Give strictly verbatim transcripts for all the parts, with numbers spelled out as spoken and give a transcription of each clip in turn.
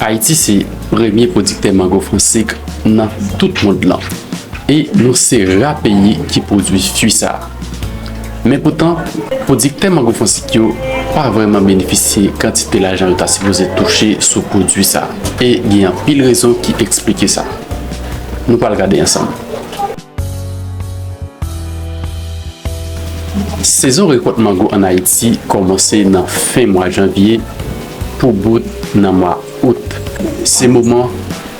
Ayiti se premye pwodiktè mango fransik nan tout mond lan. E nou se ra peyi ki pwodui fwi sa a. Men poutan, pwodiktè mango fransik yo pa vrèman benefisye kantite lajan yo ta sipoze touche sou pwodui sa a. E gen anpil rezon ki eksplike sa. Nou pral gade ansanm. Sezon rekòt mango ann Ayiti kòmanse nan fen mwa janvye pou bout nan mwa out. Se moman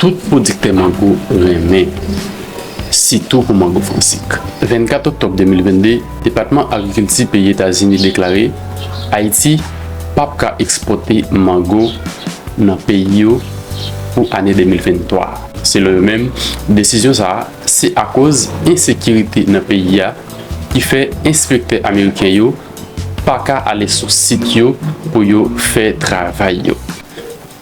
tout pwodiktè mango renmen, sitou pou mango fransik. Vennkat oktòb de mil vennde, Depatman Agrikilti peyi Etazini deklare Ayiti p ap ka ekspòte mango nan peyi yo pou ane de mil venntwa. Selon yo menm, desizyon sa a se akoz ensekirite nan peyi a ki fè enspektè ameriken yo pa ka ale sou sit yo pou yo fè travay yo.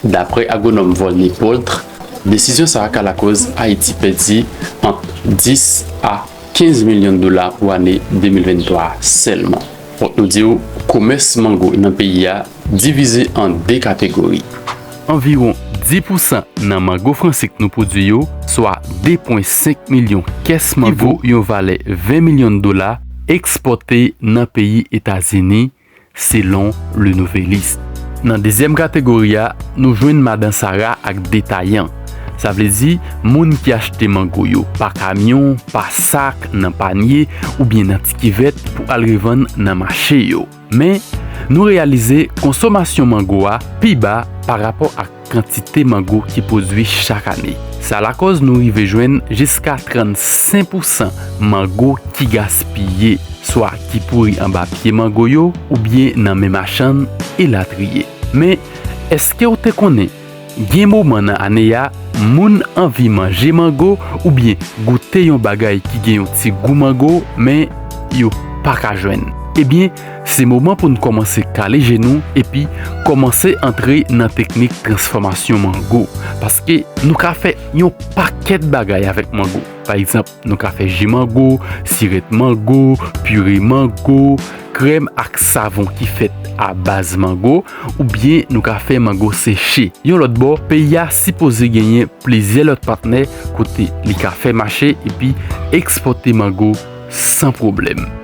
Daprè agwonòm Volney Paultre, desizyon sa a ka lakòz Ayiti pèdi ant dis a kenz milyon dola pou ane de mil venntwa a sèlman. Fòk nou di w, komès mango nan peyi a divize an de kategori. Anviwon dis pousan nan mango fransik nou pwodui yo, swa de pwen senk milyon kès mango, ki vo yon valè ven milyon dola, ekspòte nan peyi Etazini, selon Le Nouvelliste. Nan dezyèm kategori a, nou jwenn madan Sara ak detayan. Sa vle di, moun ki achte mango yo pa kamyon, pa sak, nan panye, oubyen nan ti kivèt pou al revann nan mache yo. Men, nou reyalize konsomasyon mango a pi ba pa rapò ak kantite mango ki pwodui chak ane. Sa lakòz nou rive jwenn jiska trannsenk pousan mango ki gaspiye, swa ki pouri anba pye mango yo, oubyen nan men machann, elatriye. Men, èske w te konnen, gen moman nan ane a, moun anvi manje mango oubyen goute yon bagay ki gen yon ti gou mango, men yo pa ka jwenn? Ebyen, se moman pou n kòmanse kale je nou epi kòmanse antre nan teknik transfòmasyon mango. Paske nou ka fè yon pakèt bagay avèk mango. Pa egzanp, nou ka fè ji mango, sirèt mango, pire mango, krèm ak savon ki fèt a baz mango, oubyen nou ka fè mango seche. Yon lòt bò, peyi a sipoze genyen plizyè lòt patnè kote li ka fè mache epi ekspòte mango san pwoblèm.